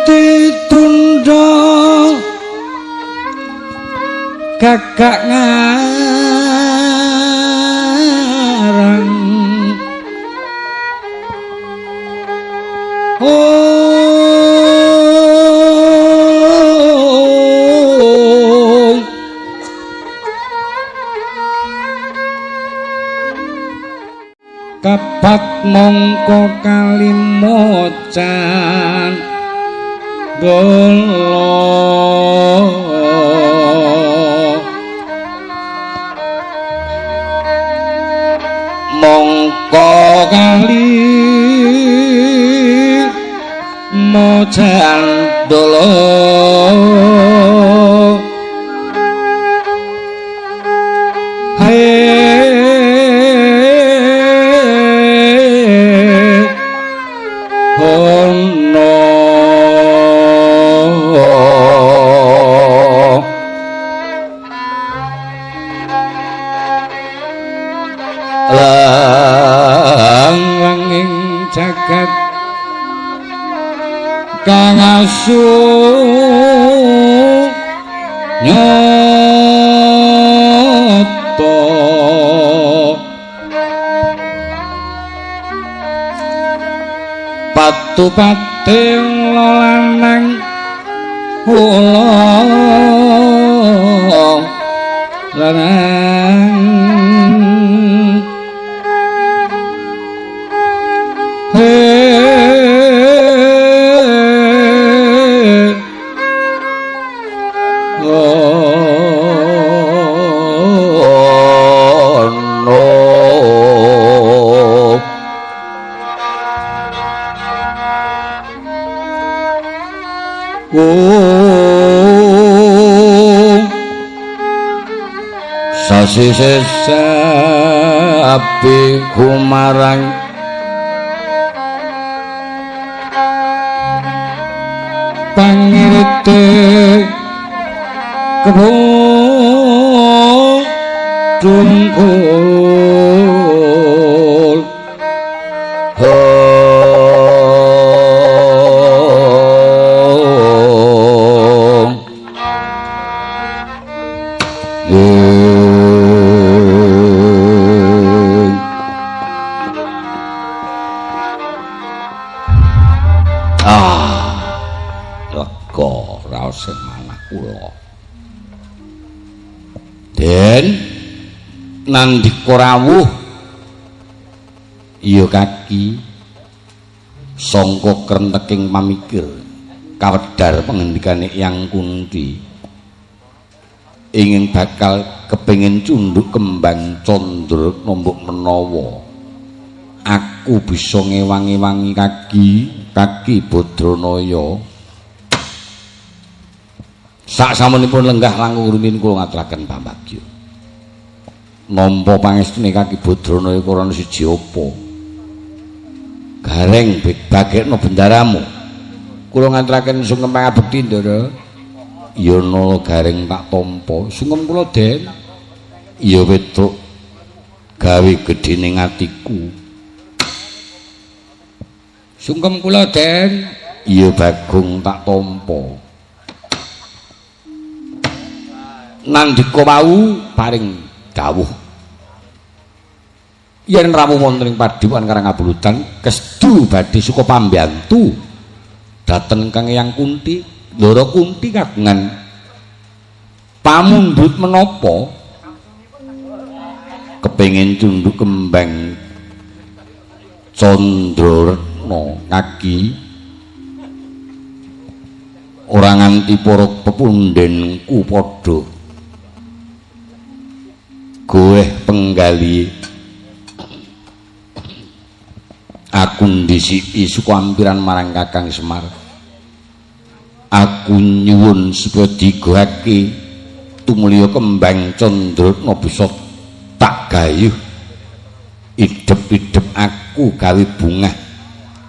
Ditunda gagak ngarang oh kapat mongko kalimocan dolo mongko kali mocan dolo jagat kang asu nyoto patu-pate lanang ula lanang sasi sesapi kumarang pangirite kebo dungkul nandika rawuh iya kaki sangka krenteking pamikir kawedhar pengendikane Eyang Kunti ingin bakal kepengin cundhuk kembang candra nombok menawa aku bisa ngewangi-wangi kaki kaki Badranaya. Sak samunipun lenggah langkung rumiyin kula ngaturaken pambagya. Nampa pangestune kaki Badranaya karana siji apa? Gareng bagekno bendaramu. Kula ngaturaken sungkem pangabekti, Ndara. Ya nala gareng tak tampa. Sungkem kula, Den. Ya wedok gawe gedhene atiku. Sungkem kula, Den. Ya Bagong tak tampa. Nandika wau paring dawuh yen rawuh wonten ing padhewukan Karangabuludan kestu badhe suka pambiyantu dhateng Kang Eyang Kunti. Ndara Kunti kagungan pamundhut menapa kepengin cundhuk kembang Candra Retna kaki ora nganti para pepundhenku padha goeh penggali aku ndhisiki suku ampiran marang Kakang Semar. Aku nyuwun supaya digohake tumulya kembang Candratna bisa tak gayuh idep-idep aku gawe bungah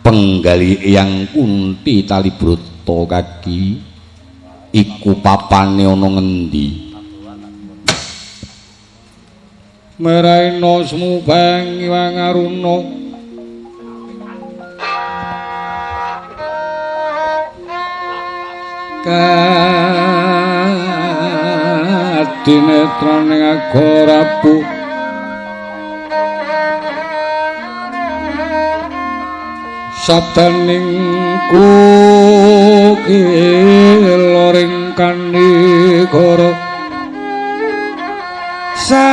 penggali Eyang Kunti tali brata kaki iku papane ana ngendi? Meraina sumubang iwang aruna Kadinetraning agorapu sabdaning kukila ring kanigara sakedar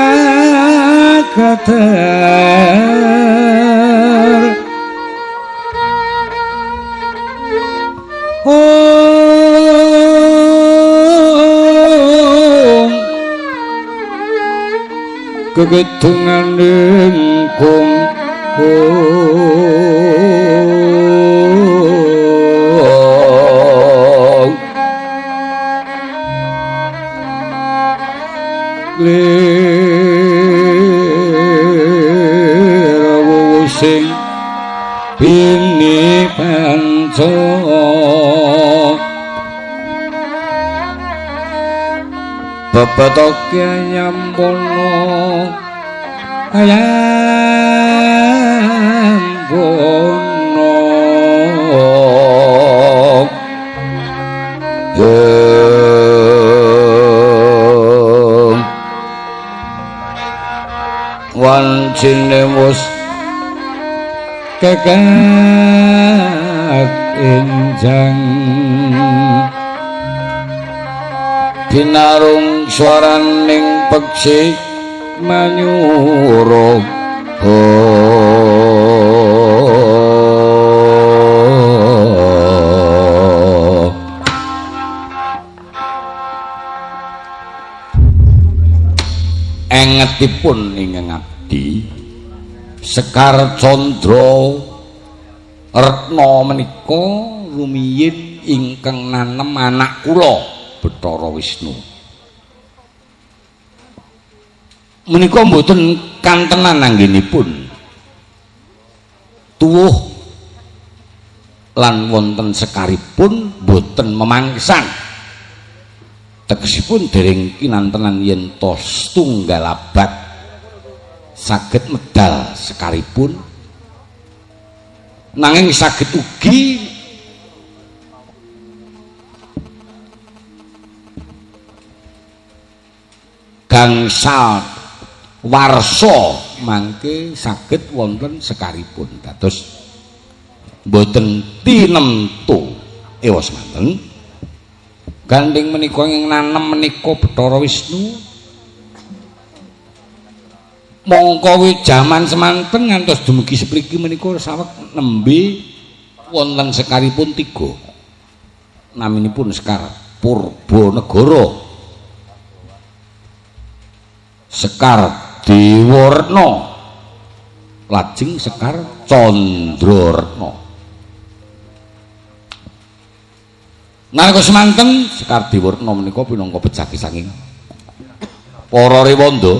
om gegedunganing kung lir sing bini panca bebetoke nyampono ayampono wancine wis kekat enjang dinarung swaraning peksi manyura. Engetipun ingkang abdi Sekar Candra Retna menika rumiyin ingkang nanem anak kula Bathara Wisnu. Menika mboten kantenan anggenipun tuwuh lan wonten sekaripun mboten memangsan. Tegesipun dereng kinantenan yen to setunggal abad saged medal sekaripun, nanging saged ugi gangsal warsa mangke saged wonten sekaripun. Dados mboten tinemtu ewa semanten. Gandeng menika ing nanem menika Bathara Wisnu mongko jaman semanten ngantos dumugi sepriki menika saweg nembe wonten sekaripun tiga, naminipun Sekar Purbanegara, Sekar Dewarna, lajeng Sekar Candraretna. Nalika semanten Sekar Dewarna menika pinangka pejagi saking para rewanda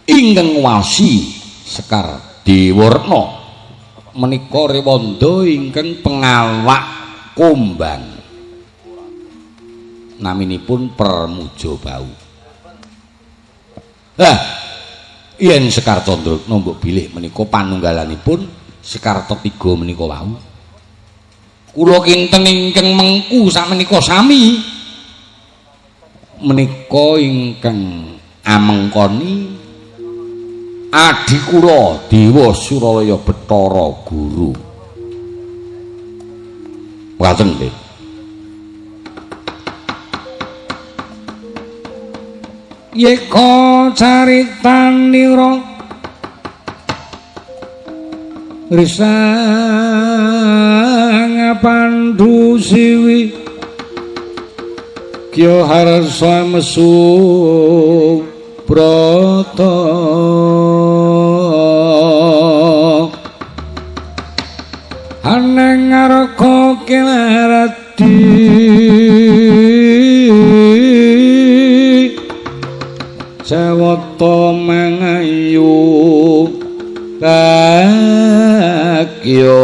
ingkang nguwasi Sekar Dewarna menika rewanda ingkang pengawak kumbang naminipun Permuja Bau. Lah yen Sekar Candra mbok bilih menika panunggalanipun Sekar Tetiga menika wau. Kula kinten ingkang mengku sakmenika sami menika ingkang amengkoni adi kula Dewa Suralaya Bathara Guru. Mekaten nggih. Yeka caritanira risang Pandu siwi kya harsa mesu brata haneng ngarka kelaradi sawata mangayu bagya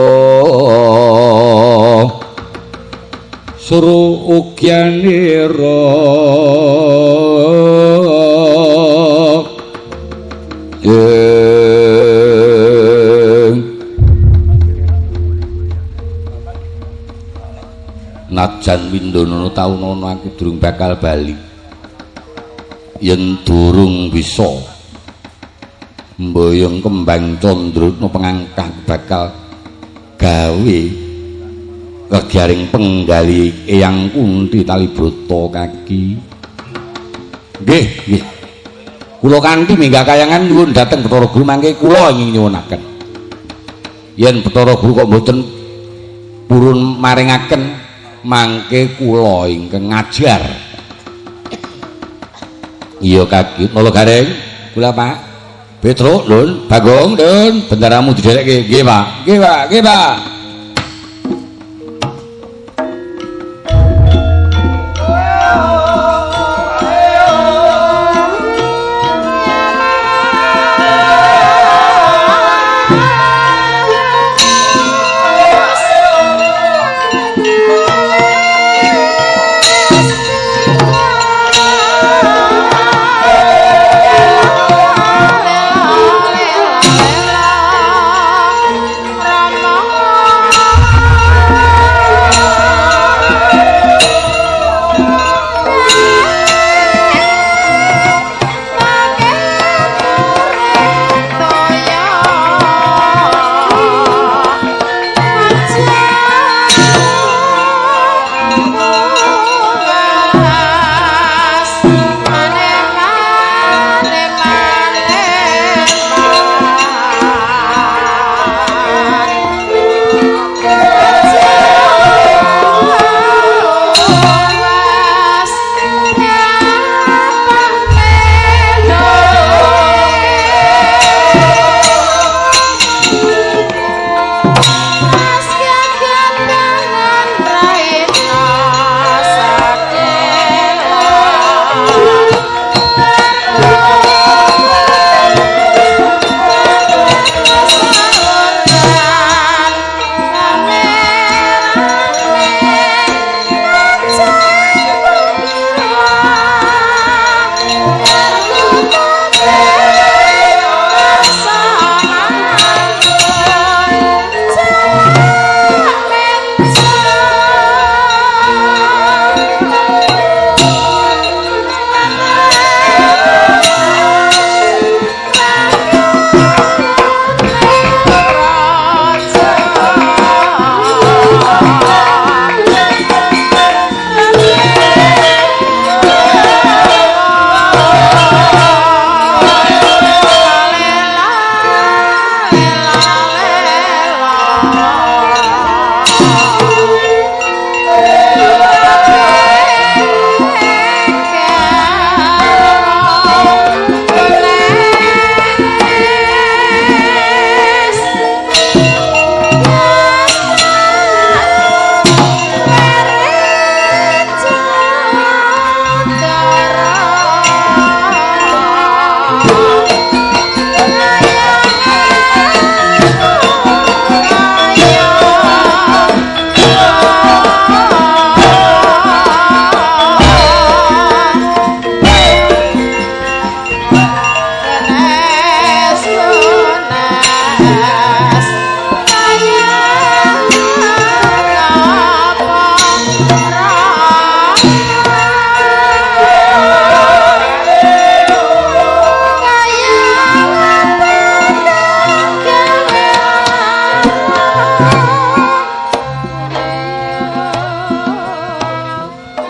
suru ukyanira Najan Windono taunono aku durung bakal bali. Yen durung bisa mboyong kembang Candra pengangkah bakal gawe kegiaring penggali Eyang Kunti tali brata kaki. Nggih, nggih. Kula kanthi minggah kayangan nyuwun dhateng Bathara Guru mangke kula ingkang nyuwunaken. Yen Bathara Guru kok mboten purun maringaken mangke kula ingkang ngajar. Iya kaki, nala gareng, kula Pak. Petruk, Lun, Bagong, Lun, bendaramu diderekke. Nggih, Pak. Nggih, Pak. Nggih, Pak.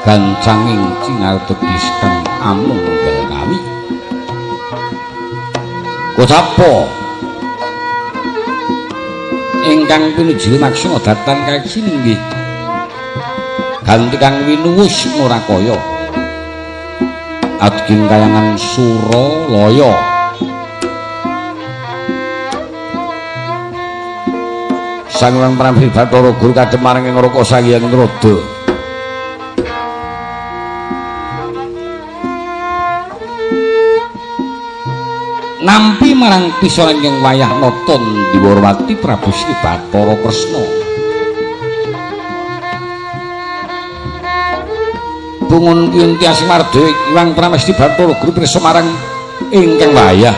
Gancanging cingartebis kang amung kawi. Kocapa ingkang pinuju maksana datan kaksi inggih ganti kang winuwus Murakaya adging kayangan Suralaya. Sang Hyang Prambi Bathara Guru kadhep marang ing Raka Sang Hyang Narada. Nampi marang pisanan ing wayah nata Ndhiwarawati Prabu Sri Bathara Kresna. Pungun Kunti Asmarda Hyang Pramesti Bathara Guru pirsa marang ingkang wayah.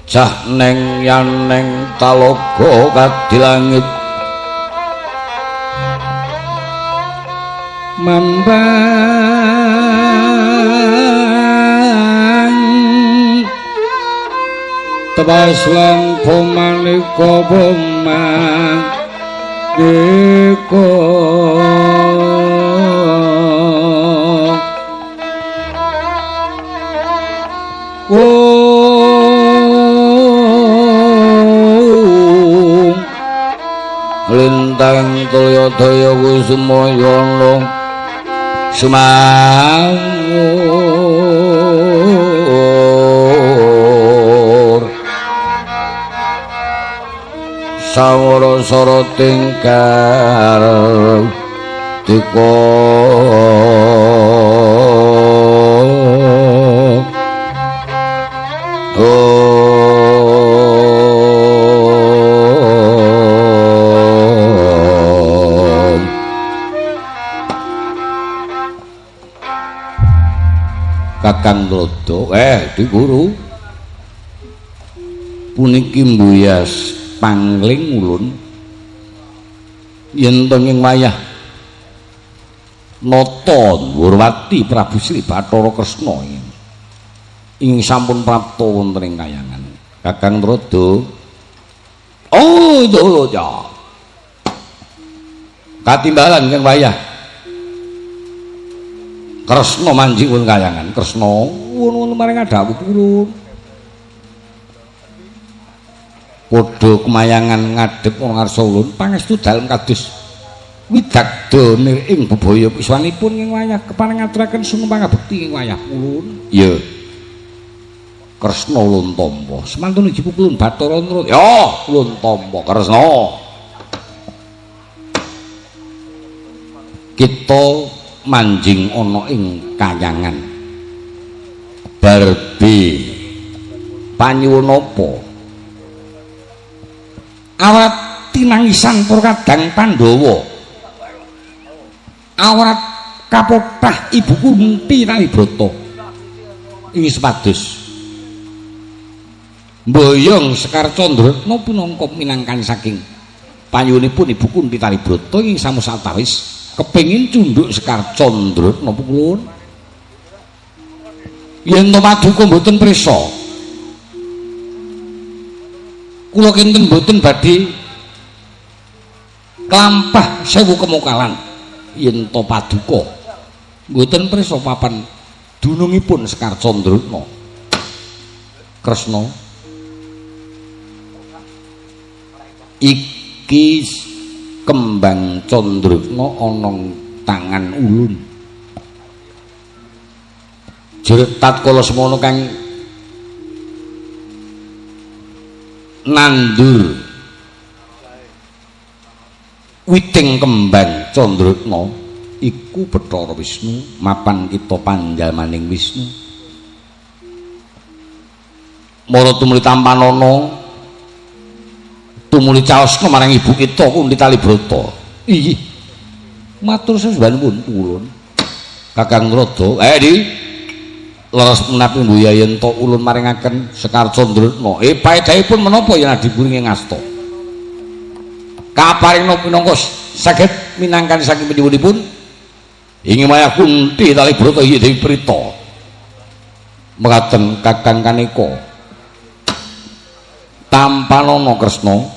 Cah neng yaneng talaga kadilangit mambang tebas lan pumaneka pemangdika. Lintang tulya daya kusumayana sumawur sawara sara tingkar dika. Kakang Tuladha, di guru puniki mbuyas pangling ulun yen to ing wayah nata Ndhurawati Prabu Sri Bathara Kresna ing sampun prapta wonten ing kayangan. Kakang Tuladha, oh ya katimbalan ing wayah Kresna manjing wonten kayangan. Kresna nuwun maring adhawu ulun. Padha kemayangan ngadhep ngarsa ulun pangestu dalem kados widagda nir ing bebaya piswanipun ing wayah kepareng ngaturaken sungkem pangabekti ing wayah ulun. Iya. Kresna ulun tampa. Semantun iji ulun Bathara nurut. Ya, ulun tampa Kresna. Kita manjing ana ing kayangan barbe panyuwun apa awrat tinangisan para kadang Pandhawa, awrat kapothah Ibu Kunti Talibrata ing sepados mboyong Sekar Candratna pinangka minangkan saking panyuwunipun Ibu Kunti Talibrata ing samus sawetawis kepengin cunduk Sekar Candratna ulun. Yen to paduka mboten prisa kula kinten mboten badhe klampah sewu kemukalan. Yen to paduka mboten prisa papan dunungipun Sekar Candratna. Kresna iki kembang Candratna ana tangan ulun. Jret tatkala semono kang nandur witing kembang Candratna iku Bathara Wisnu, mapan kita panjalmaning Wisnu. Mara tumuli tampanana, tumuli caosna marang ibu kita Kunti Talibrata. Ih, matur sembah nuwun ulun. Kakang Tuladha, di leres menapi mbuya yen to ulun maringaken Sekar Candratna. Paedahipun menapa yen adipun ing asta? Kaparingna pinangka saged minangkani saking penyuwunipun ing wayah Kunti Talibrata iya Dewi Prita. Mekaten Kakang Kaneka. Tampanana Kresna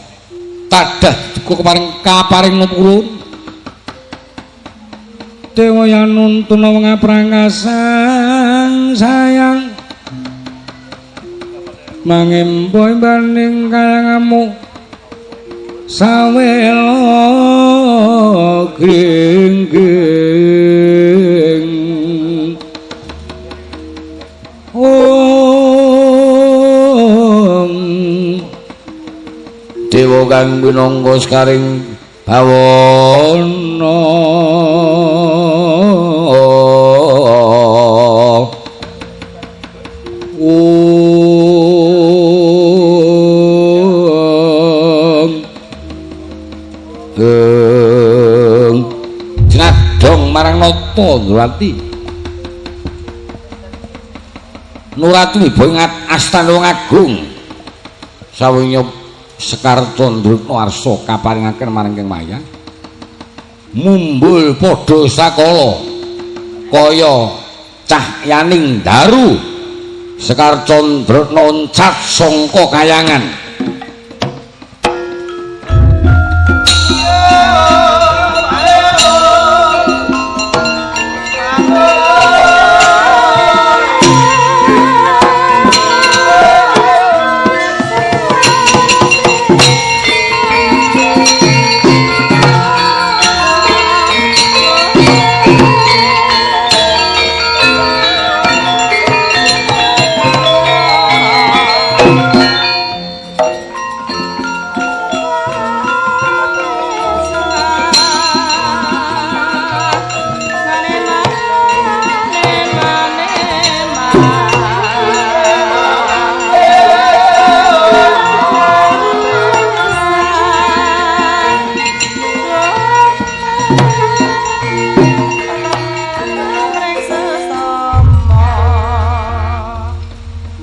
tadah duka keparing kaparing napa ulun. Dewa yanuntuna ngaprangkasan sayang mangemboy banding kayangamu sawela gringging. Om Dewa kang pinangka sekaring bawana om jenadong marang nata Nurati. Nurati wibawa astana wong agung. Sawenya Sekar Candratna arsa kaparingaken marang Kang Maya. Mumbul padha sakala kaya cahyaning daru. Sekar Candratna oncat sangka kayangan.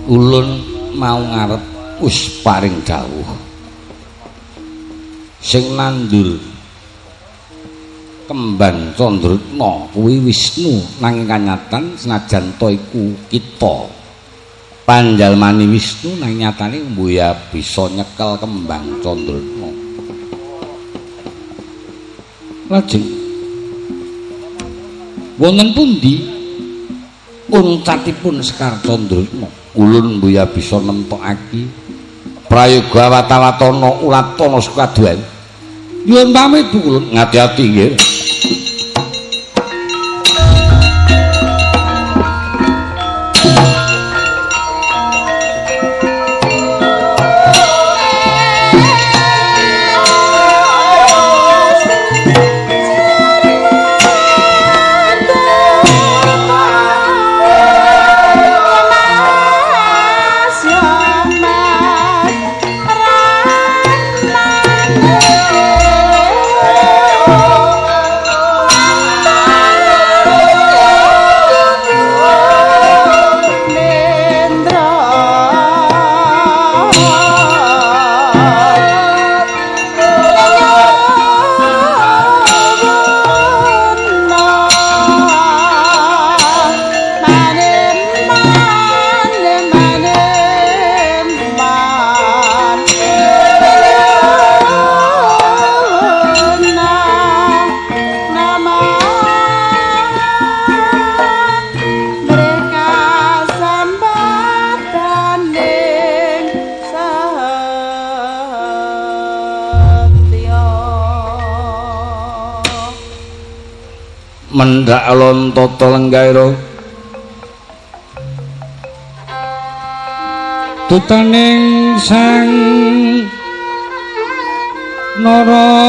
Ulun mau ngarep wis paring dawuh sing nandur kemban Candratna kuwi Wisnu, nanging kanyatan senajan ta iku kita panjalmani Wisnu, nanging nyatane mbuya bisa nyekel kembang Candratna. Lajeng wonten pundi uncatipun Sekar Candratna? Ulun mbuya bisa nemtokake prayoga watawatana ulatana sukaduan. Nyuwun pamit Bu ulun, ngati-ati nggih. Mendhak alon tata lenggaira tutaning sang Narapati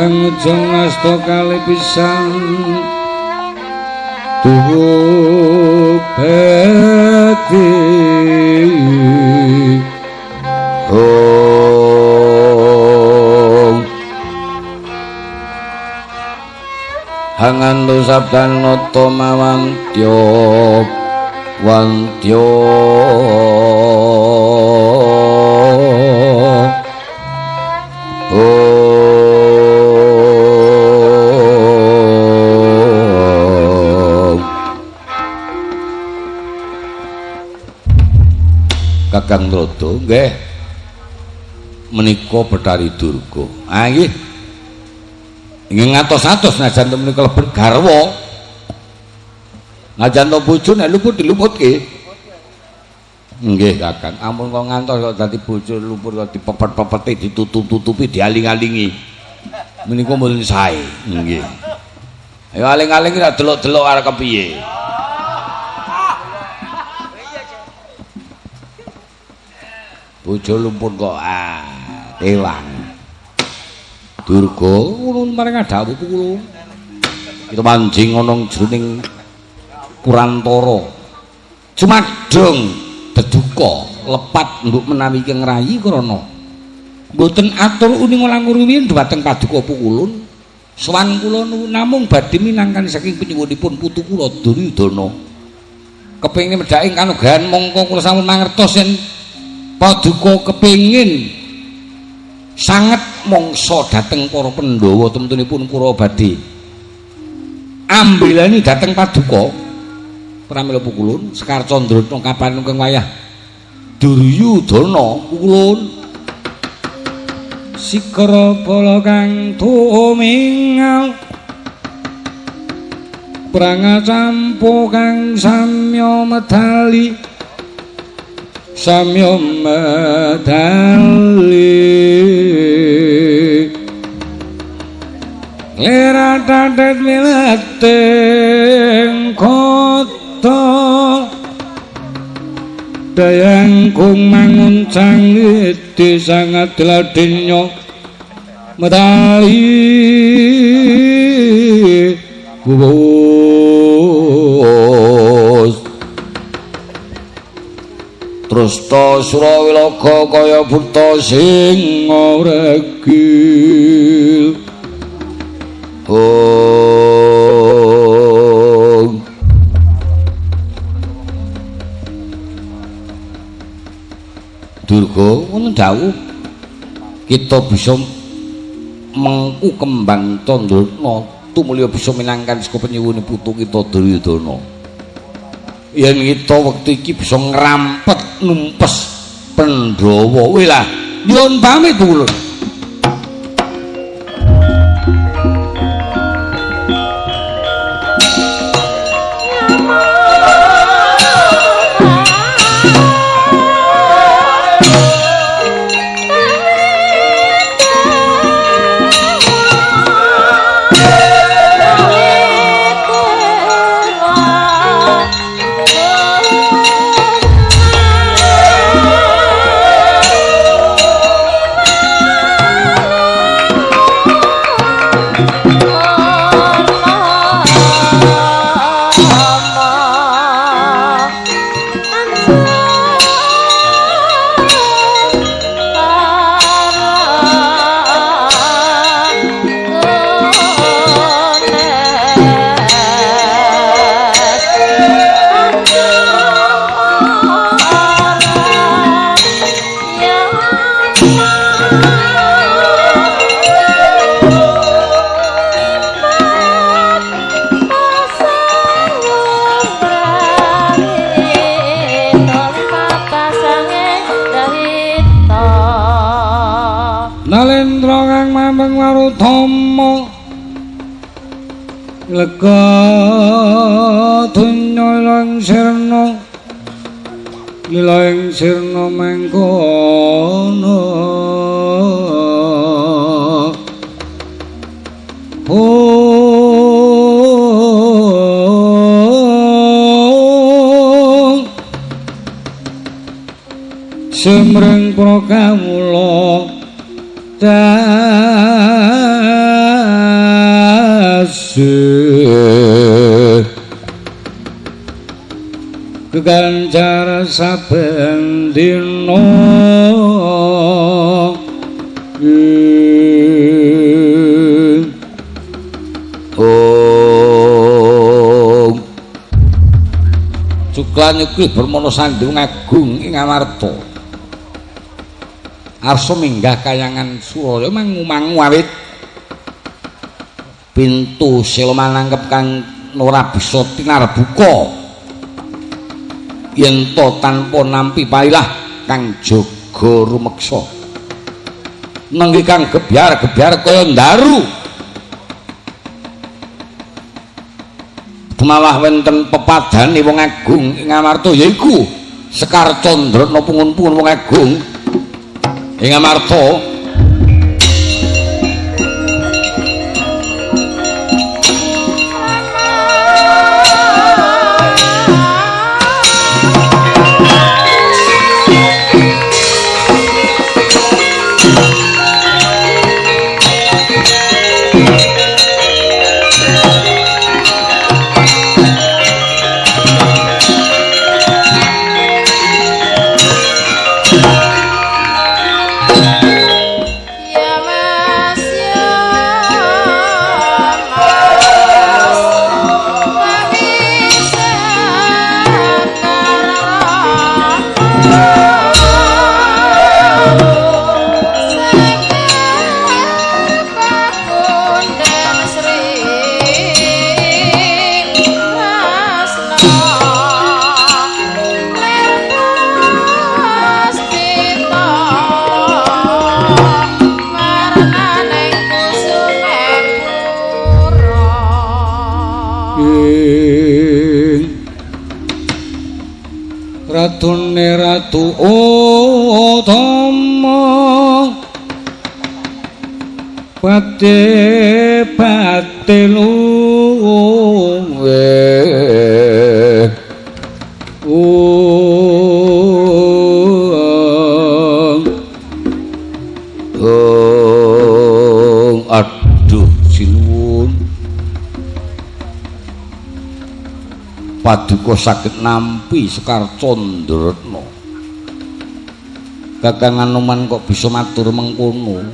angujeng asta kali pisan tuhu beti. Om hangandu sabdan nata mawantya wantya Om. Kakang Rodo nggih menika Bathari Durga. Ah nggih. Nggih ngatos-atos najan menika lebet garwa. Najan to bojo nek luput diluputke. Nggih Kakang, ampun kok ngantos kok dadi bojo luput kok dipepet-pepeti, ditutup-tutupi, dialing-alingi. Menika mboten sae. Nggih. Ayo aling-aling ora delok-delok arep kepiye. Bojo lumpur kok ah ewang. Durga ulun maring dawuh kula. Kita manjing ana jroning Purantara. Cumadong deduka lepat mbok menawi ki ngrayi krana mboten atur uninga langkung rumiyin dhumateng paduka pukulun. Sowan kula namung badhe minangkani saking penyuwunipun putu kula Duryudana. Kepengin medhaki kanugrahan mongko kula sampun mangertos yen paduka kepengin sanget mangsa dhateng para Pandhawa temtunipun Kurawa badhe ambilani dhateng paduka. Pramila pukulun Sekar Candra kapan kang wayah Duryudana pukulun sikara bala kang tumingal prangacampo kang samya medali samya medali leratatet milating kota dayang kung manguncang iti sangat ladenya medali bubus Trusta Surawilaga kaya buta sing ngregil. Oh Durga wonten dawuh kita bisa mengku kembang Candratna tumulya bisa minangkan saka penyuwune putu kita Duryudana. Yen kita wektu iki bisa ngrampet numpes Pandhawa. Wilah nyuwun pamit kula. Lega donya lan sirna lila ing sirna mengkono sumreng para kawula dasih keganjar saben dina. Om Cuklan nyuki bermono sandung agung ing amarta arsa minggah kayangan Suraya mangu-mangu awit pintu sela manangkep kang ora bisa tinarbuka yen to tanpa nampi pailah kang jaga rumeksa nenggi kang gebyar-gebyar kaya ndaru malah wonten pepadane wong agung ing Amarta yaiku Sekar Candrana pungun-pungun wong agung ing Amarta. watu utama pate pate luwe aduh sinuwun paduka saged nampi Sekar Candratna. Kakang Anoman kok bisa matur mengkono?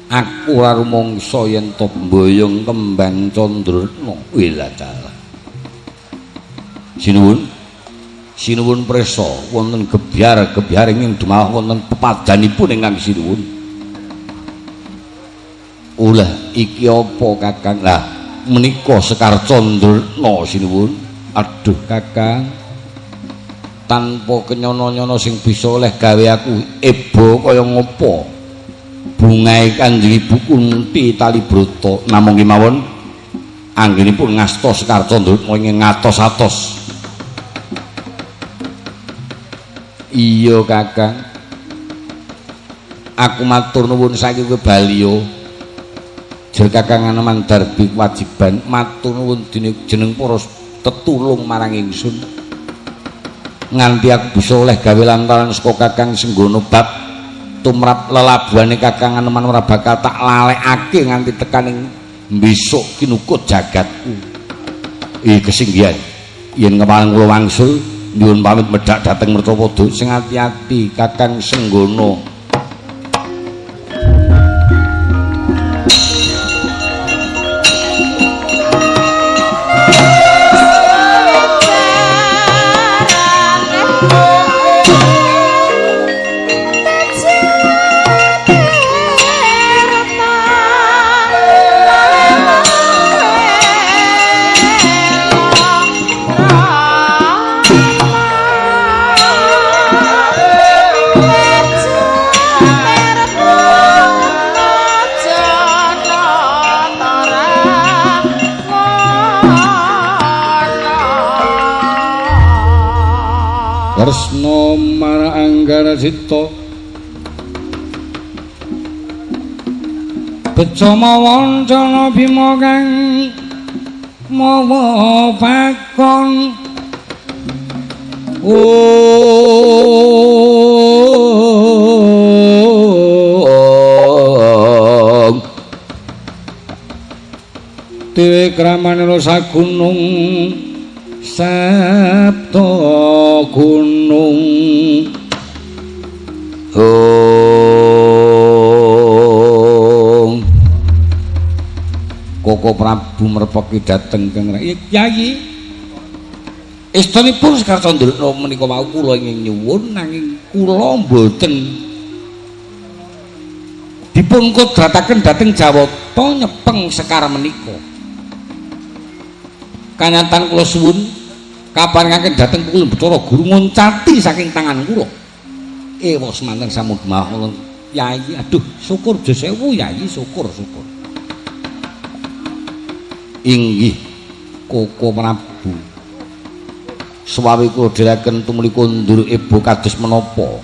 Aku ora rumangsa yen to mboyong kembang Candratna. Wela dalah. Sinuwun, sinuwun prisa wonten gebyar-gebyar ing dumawah wonten pepadanipun ingkang sinuwun. Ulah iki apa Kakang? Lah menika Sekar Candratna sinuwun. Aduh Kakang, tanpa kenyono-nyono sing bisa oleh gawe aku ebo kaya ngopo bungae Kanjeng Ibu Kunti Talibrata. Namung kemawon anggenipun ngasta Sekar Candratna ing ngatos-atos. Iya Kakang, aku matur nuwun saiki kowe baliyo. Jer Kakang Anoman darbi kewajiban matur nuwun dene jeneng para tetulung marang ingsun nganti aku bisa oleh gawe lantaran saka Kakang Senggono bab tumrap lelabuhane Kakang Anoman ora bakal tak lalekake nganti tekaning besok kinukut jagatku. Kesinggihan yen kepareng kula wangsul nyuwun pamit medhak dhateng Mertopada. Sing ati-ati Kakang Senggono. Kresna marang Anggara Sita beca mawa wancana Bima kang mawa pakon. Dewe kramanira sagunung Sabta Gunung. Koko Prabu merpeki dhateng kang Kyai. Estunipun Sekar Candratna menika wau kula ingkang nyuwun nanging kula mboten dipun kodrataken dhateng Jawata nyepeng Sekar menika. Kanyatan kula suwun kaparingaken dhateng pukul Bathara Guru ngoncati saking tangan kula. Ewa semanten sampun mawon Yai. Aduh, syukur sewu Yai, syukur syukur. Inggih Koko Prabu. Suwawi kula dherekaken tumuli kondur ebo kados menapa?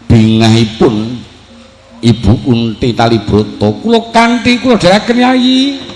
Bingahipun Ibu Kunti Talibrata kula kanthi kula dherekaken Yai.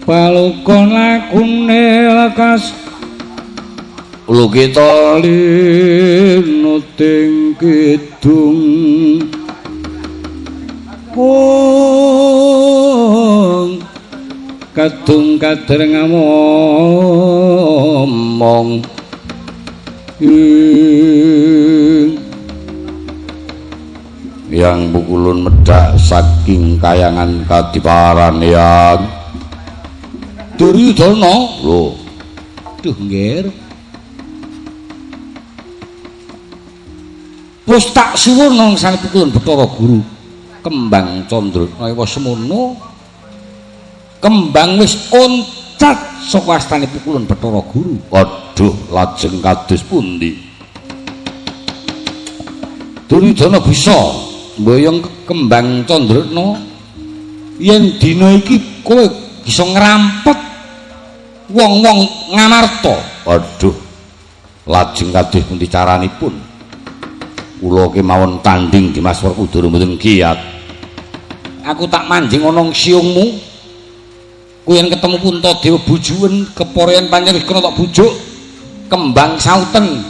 Palukon lakune lekas Lukita linuting kidung wong kadung kader ngamomong yang pukulun medhak saking kayangan kadiparan yang Duryudana lho duh nggir wis tak suwun nang sang pukulun Bathara Guru Kembang Candra kaya semono kembang wis oncat saka astane pukulun Bathara Guru. Aduh lajeng kados pundi Duryudana bisa mboyong Kembang Candratna yen dina iki kowe bisa ngrampet wong-wong Ngamarta. Aduh lajeng kados pundi caranipun kula kemawon tanding Dimas Werkudara mboten kiat. Aku tak manjing ana siungmu. Kuwi yen ketemu Puntadewa bujuwen keporean pancen wis kena tak bujuk. Kembang sauten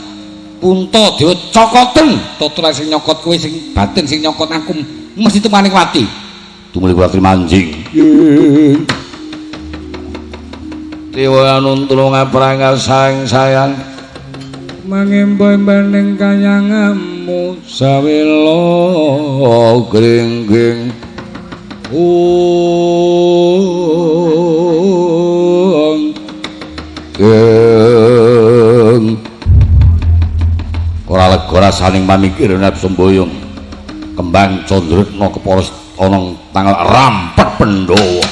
Puntadewa cokoten. Totolan sing nyokot kowe sing batin sing nyokot aku mesti temane mati. Tumuli kula manjing. Dewa anuntulung aprang sayang sayang mangembo-embening kayanganmu sawela gringging ong geng ora lega rasaning pamikir nafsu semboyong Kembang Candratna kepara ana tanggal rampet Pandhawa.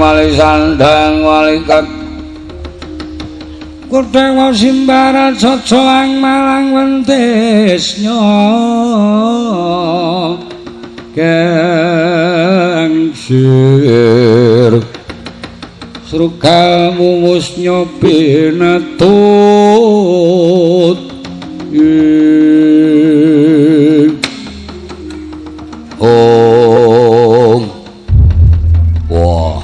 Wali sandang wali kak Kudewa simbaran cocolang malang wentisnya Gengsir Srugal mumus nyobinatut Om Wah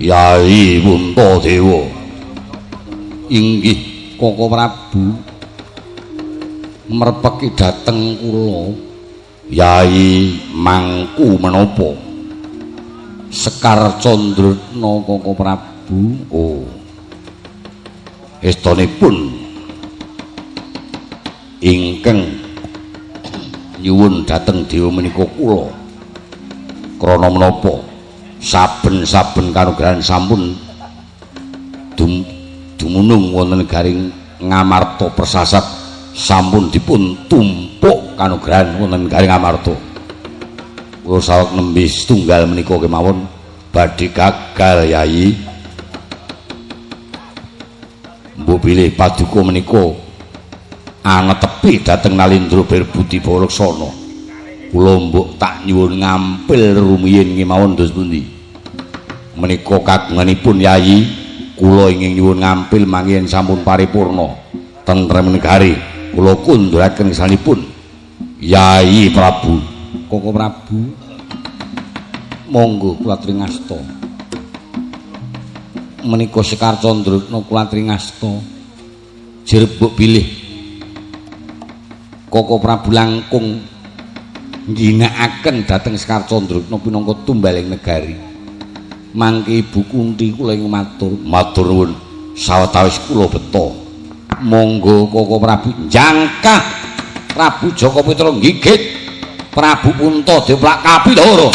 Yai Puntadewa inggih Koko Prabu merpeki dhateng kula Yai mangku menapa Sekar Candratna Koko Prabu. Oh estonipun ingkang nyuwun dhateng dewa menika kula krana menapa saben-saben kanugrahan sampun dumunung wonten garing Ngamarta persasat sampun dipun tumpuk kanugrahan wonten garing Ngamarta. Kula saweg nembe setunggal menika kemawon badhe gagal Yai. Mbok bilih paduka menika anetepi dhateng Nalindra Berbudi Bawa Laksana. Kula mbok tak nyuwun ngampil rumiyin kemawon dos pundi. Menika kagunganipun Yai, kula ingin nyuwun ngampil manggen sampun paripurna tentrem negari. Kula kunduraken kesanipun Yai Prabu. Koko Prabu monggo kula tringasta. Menika Sekar Candratna kula tringasta. Jerbuk bilih Koko Prabu langkung ngginakaken dhateng Sekar Candratna pinangka tumbaling negari. Mangke Ibu Kunti kula ing matur, matur nuwun sawetawis kula beta. Monggo Koko Prabu jangkah Prabu Jaka Putra nggigit Prabu Puntadewa plak kapiloro.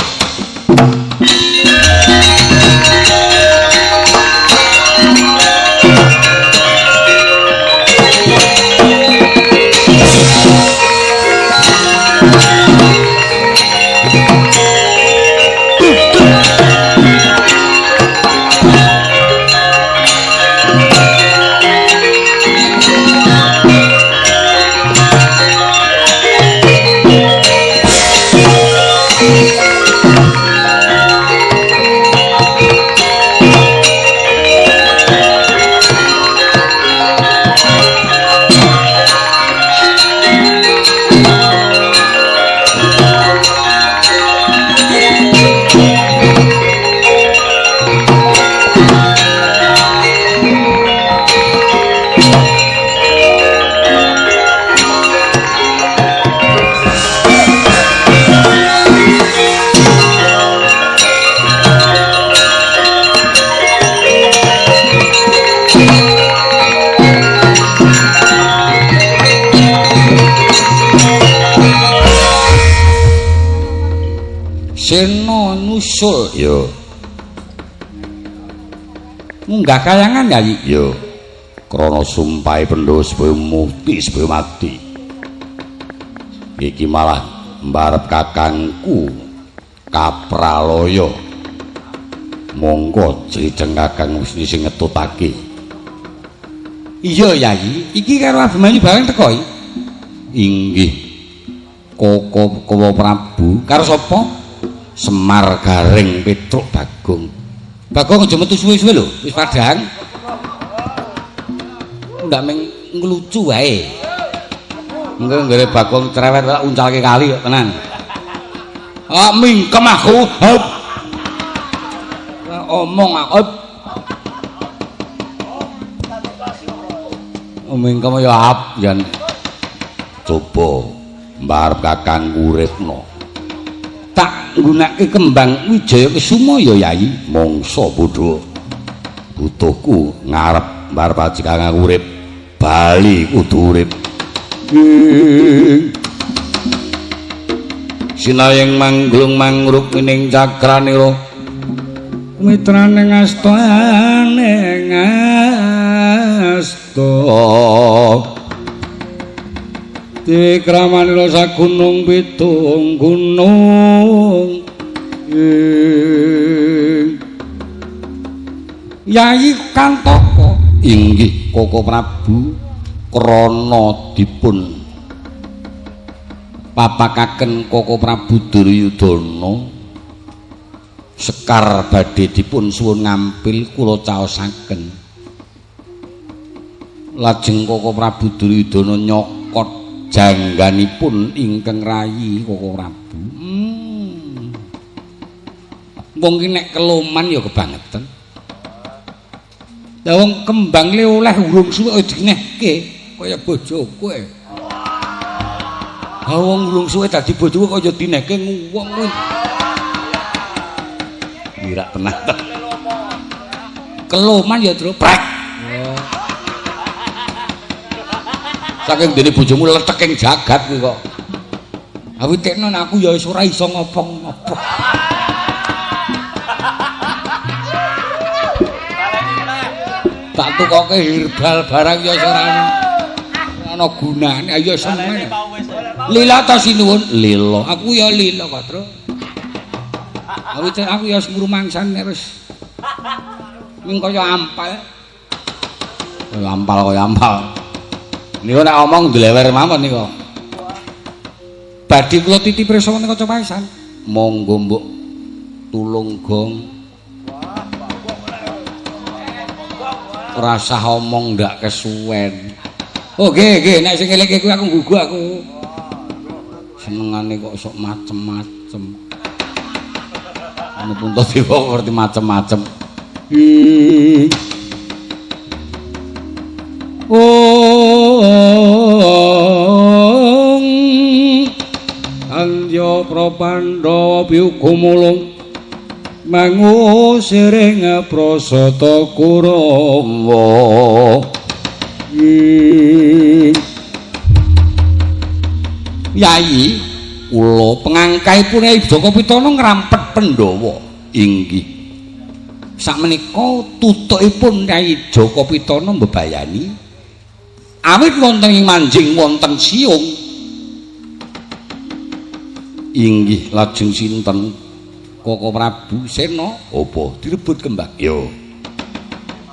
Sena nyusul. Ya. Munggah kayangan Yayi. Ya. Krana sumpahe Pandhawa supaya mukti supaya mati. Iki malah mbarep kakangku Kapralaya. Monggo ciceng kakang wis sing ngetutake. Iya Yayi, iki karo Abimanyu bareng teko iki. Inggih. Koko Kowa Prabu karo sapa? Semar Gareng Petruk Bagong. Bagong aja metu suwe-suwe lho, wis padhang. Ndak meng nglucu wae. Engko nggone Bagong cerewet tak uncalke kali kok tenan. Ah mingkem aku. Hop. Omong aku. Mingkem ya ap jan. Coba mbarep kakang uripno. Tak nggunake kembang Wijaya Kesuma ya Yayi. Mongso bodho. Butuhku ngarep mbarep aji kakang urip. Bali kudu urip. Sinayeng mangglung mangruk ning cakranira mitrane ngastane ngasta dikramanira sagunung pitung gunung. Yayi Kantaka. Inggih Koko Prabu, krana dipun papakaken Koko Prabu Duryudana sekar badhe dipun suwun ngampil kula caosaken. Lajeng Koko Prabu Duryudana nyokot jangganipun ingkang rayi Koko Prabu. Wong ki nek keloman ya kebangetan. Lah wong kembang le oleh urung suwe dinehke kaya bojoku e. Ha wong urung suwe dadi bojoku kaya dinehke wong kuwi. Mirak tenan ta. Keloman ya, Tru. Prek. Saking dene bojomu leteking jagat kuwi kok. Awit tekno aku ya wis ora iso ngopo-ngopo. Tak tukoke herbal barang ya wis ora ana gunane. Ayo seneng. Lila ta sinuwun? Lila. Aku ya lila kok, Tru. Awit aku ya wis ngrumangsane wis. Ming kaya ampal. Kaya ampal kaya ampal. Niku nek omong ndlewer mawon niku. Badhe kula titip prisa wonten kaca paesan. Monggo mbok tulung gong. Rasah omong ndak kesuwen. Oh nggih nggih nek sing eleke kuwi aku nggugu aku. Senengane kok sok macem-macem. Anu Puntadewa ngerti macem-macem. Ong Andya Prapandhawa piukumulung mangusiring prasata Kurawa. Yayi kula pengangkaipun Kyai Jaka Pitana ngrampet Pandhawa. Inggih. Sakmenika tutukipun Kyai Jaka Pitana mbebayani awit wonten ing manjing wonten siung. Inggih lajeng sinten Koko Prabu Sena? Apa direbut kembang? Yo.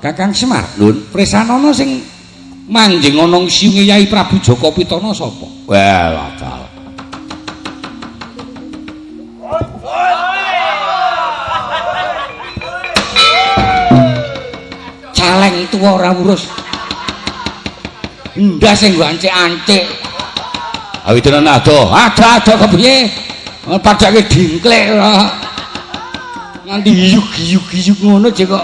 Kakang Semar, nun presanana sing manjing ana siunge Yai Prabu Jaka Pitana sapa? Wah, acal. Caleng tuwa ora urus. Ndas sing nggo ancik-ancik. Awit tenan ado, ado-ado kepiye? Padake dingklek ora. Nganti yuk-yuk-yuk ngono jek kok.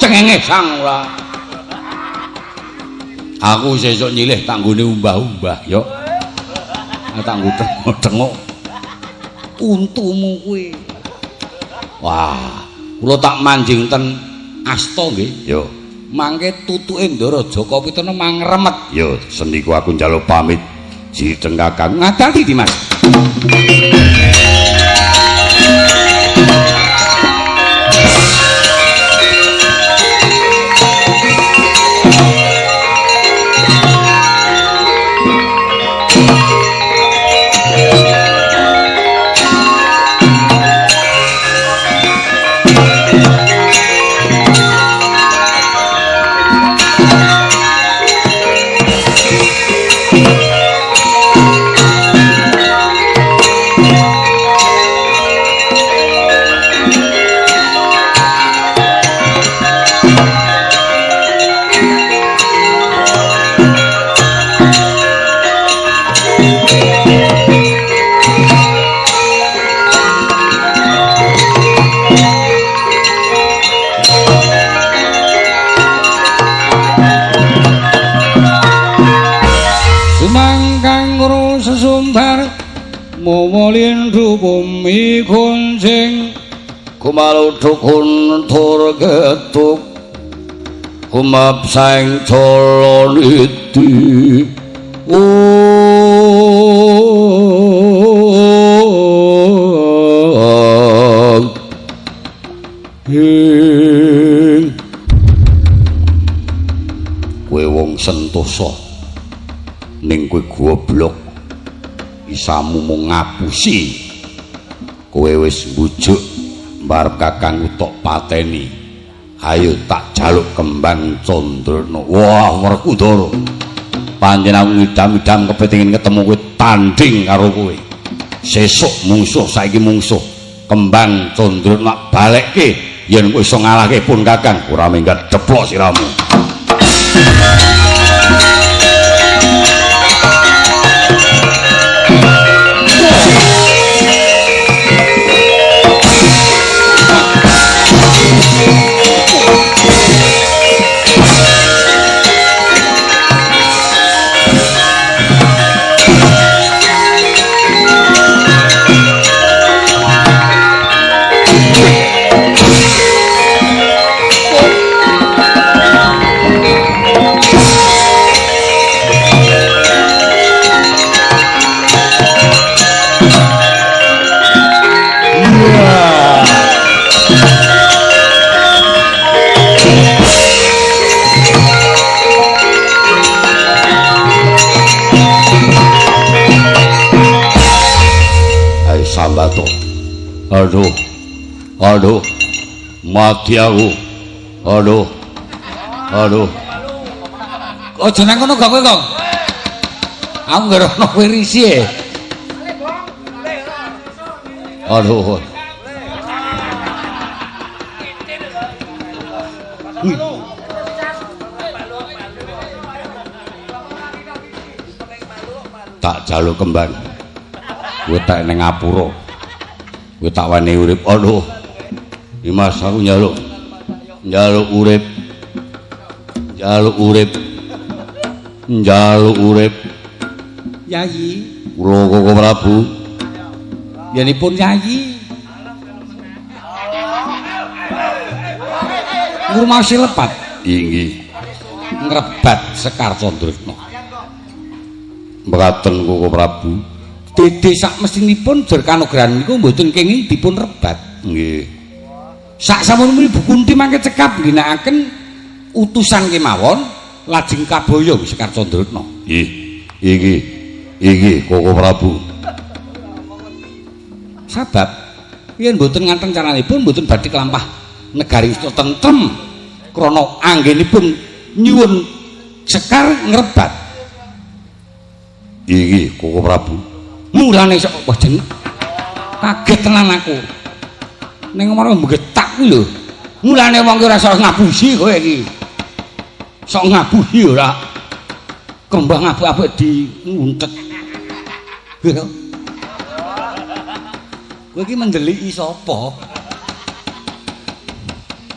Cengenge sang ora. Aku sesuk nyilih tak nggone umbah-umbah yo. Tak nggo tengok-tengok. Untumu kuwi. Wah, kula tak manjing ten asta nggih. Yo. Mangke tutuke Ndara Jaka Pitana mangremet. Yo, sendiku aku njaluk pamit. Jiteng Kakang. Ngadali Dimas. Mawa lindhu bumi kuncing kumaluduk kuntur getuk kumap saing coloniti kowe wong sentosa ning kowe goblok isamu mung ngapusi. Kowe wis mbujuk mbarep kakangku tok pateni. Ayo tak jaluk kembang Candrana. Wah, Werkudara. Pancen aku ngidam-idam kepengin ketemu kowe tanding karo kowe. Sesuk mungsuh, saiki mungsuh. Kembang Candrana balekke yen kowe iso ngalahke pun kakang ora minggat deplok siramu. Aduh, aduh, mati aku. Aduh, aduh. Aja nang kono gak kowe, Kong. Aku ngerono kowe risi e. Aduh. Tak jaluk kembang. Kowe tak ning ngapura. Kowe tak wani urip. Aduh. Dimas aku njaluk. Njaluk urip. Njaluk urip. Njaluk urip. Yayi. Kula Koko Prabu. Yenipun Yayi. Ngrumaosi lepat. Inggih. Ngrebat Sekar Candresna. Mekaten Koko Prabu. Dede sak mestinipun jur kanugrahan niku mboten kenging dipun rebat. Nggih. Sak sampun Bu Kunti mangke cekap ngginakaken utusan kemawon lajeng kaboyo Sekar Candresna. Nggih. Iki iki Koko Prabu. Sabab yen mboten nganten caranipun mboten badhe kelampah negari isto tentrem krana anggenipun nyuwun Sekar ngrebat. Iki Koko Prabu. Mulane sok wah jeneng kaget tenan aku. Ning omah mgetak kuwi lho. Mulane wong ki ora sok ngapusi kowe iki. Sok ngapusi ora. Kembang apik-apik diuntet. Kowe iki mendeliki sapa?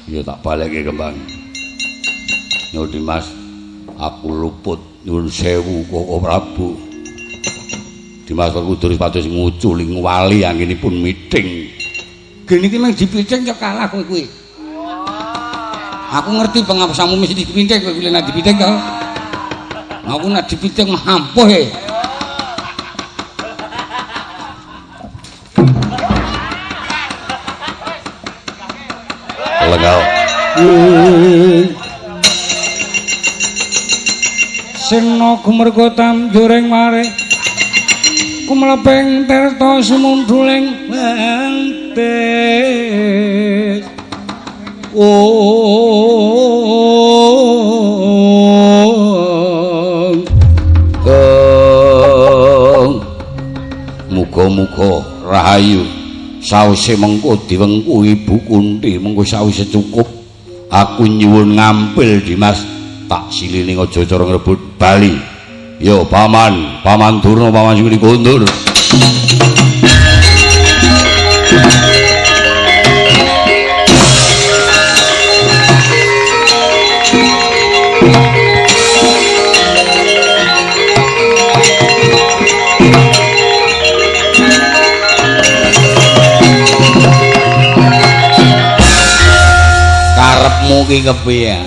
Ya tak balekke kembang. Nyuwun Dimas, aku luput nyuwun sewu Koko Prabu. Dimas Werkudara pados nguculi ngwali anggenipun miting. Gene iki mung dipiting kok kalah kowe kuwi. Aku ngerti pengapusamu mesti dipiting kowe kuwi nek dipiting to. Aku nek dipiting mampuh e. Lenggah. Sena gumerga tamjuring mare kumleping tirta sumundhuling bantis. Oh, muga-muga rahayu sawise mengko diwengku Ibu Kunti, mengko sawise cukup aku nyuwun ngampil Dimas, tak siline aja cara ngrebut bali. Yo paman, paman Durna, paman Sugri kondur. Karepmu ki kepiye?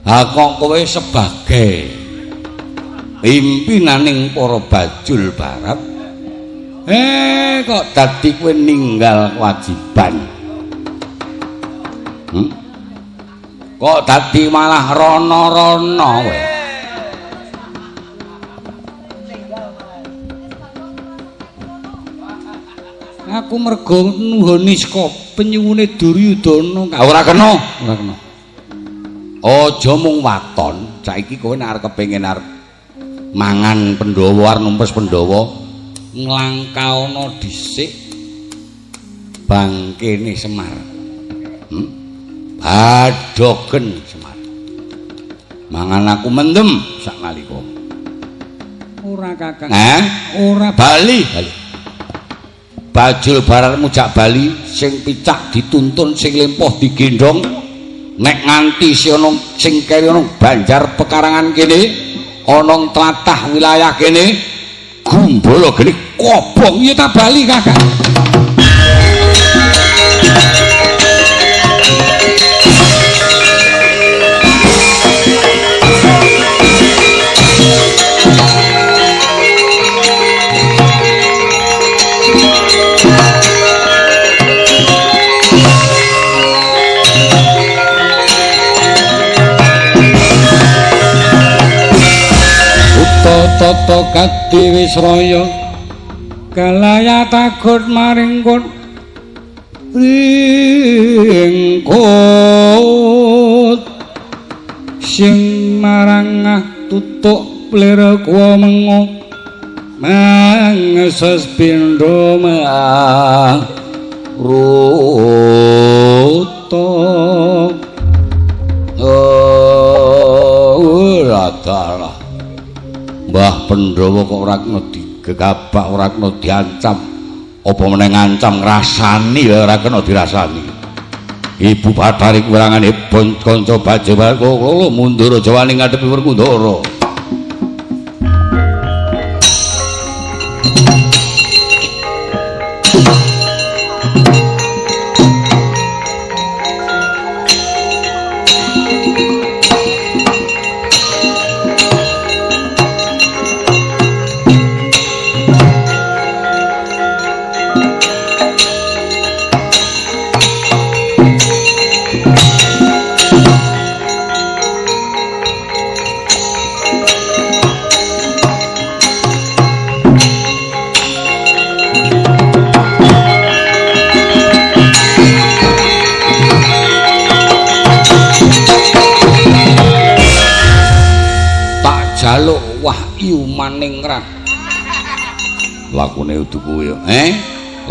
Ha kok kowe sebagai pimpinaning para bajul barat, kok dadi kowe ninggal kewajiban? Kok dadi malah rono-rono kowe? Aku mergo nuhoni saka penyuwune Duryudana. Ora kena, ora kena. Aja mung waton, saiki kowe nek arep kepengin arep mangan Pandhawa, arep numpes Pandhawa, nglangkaono dhisik bangkene Semar. Badogen Semar. Mangan aku mendem saknalika. Ora Kakang. Ora bali. Bali. Bajul baratmu jak bali, sing picak dituntun, sing lempoh digendhong. Nek nganti si ana sing keri ana banjar pekarangan kene, ana tlatah wilayah kene, gumbala gene kobong. Ya tak bali Kakang. Tata kadi wisraya kalaya takut maring kon ringkut sing marangah tutuk plera kuwa mengo mangeses pindho maruta. Ora dalah Mbah Pandhawa kok ora kena digegabak, ora kena diancam. Apa meneh ngancam ngrasani ya ora kena dirasani. Ibu Bathari kurangane kanca bajo kula mundur aja wani ngadepi Werkudara. Jaluk wahyu maningrat. Lakone udu kuwi.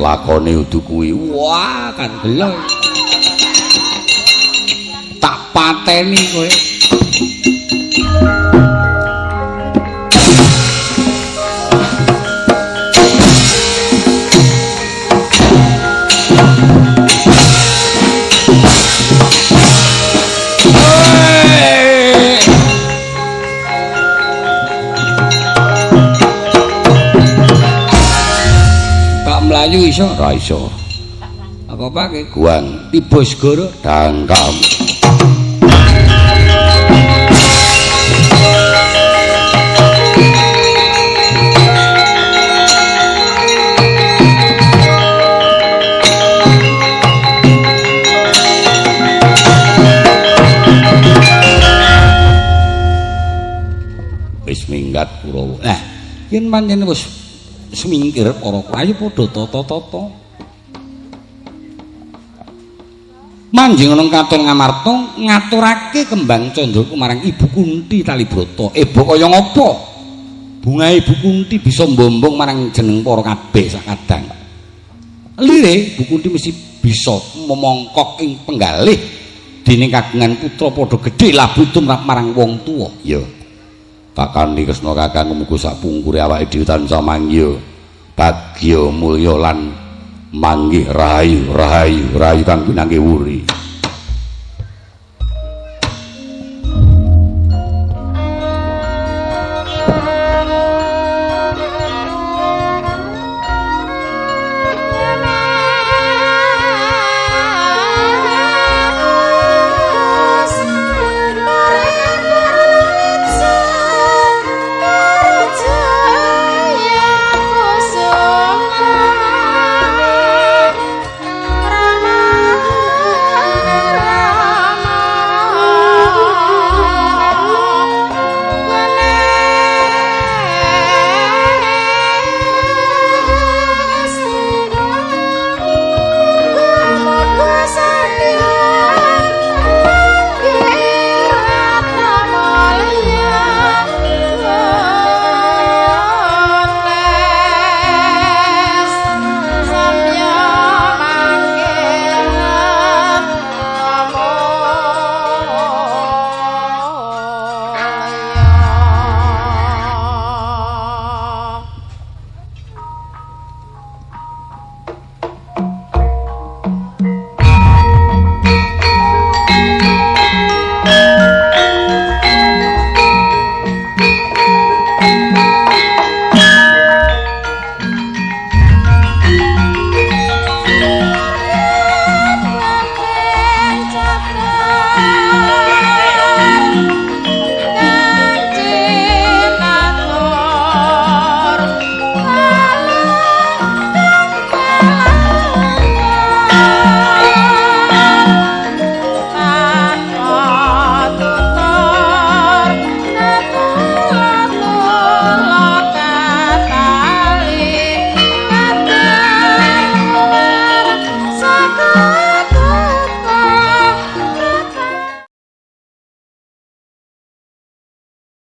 Lakone udu kuwi. Wah, kan gelo. Tak pateni kowe. Mlayu iso ora iso. Apa-apa ke guang tiba segara dangkam. minggat Kurawa. Nah, yen pancen wis semingkir para ayo padha tata-tata. Manjing ana katon Ngamarta ngaturake kembang candra marang Ibu Kunti Talibrata. Ebo kaya ngapa? Bunga Ibu Kunti bisa mbombong marang jeneng para kabeh sakadang. Lire Ibu Kunti mesti bisa memongkok ing penggalih dening kagungan putra padha gedhe labu tumrap marang wong tuwa. Ya. Kakani Kresna Kakang muga sapungkure awake dhewe tansah mangya bagya mulya lan manggih rahayu rahayu rahayu kang pinanggih wuri.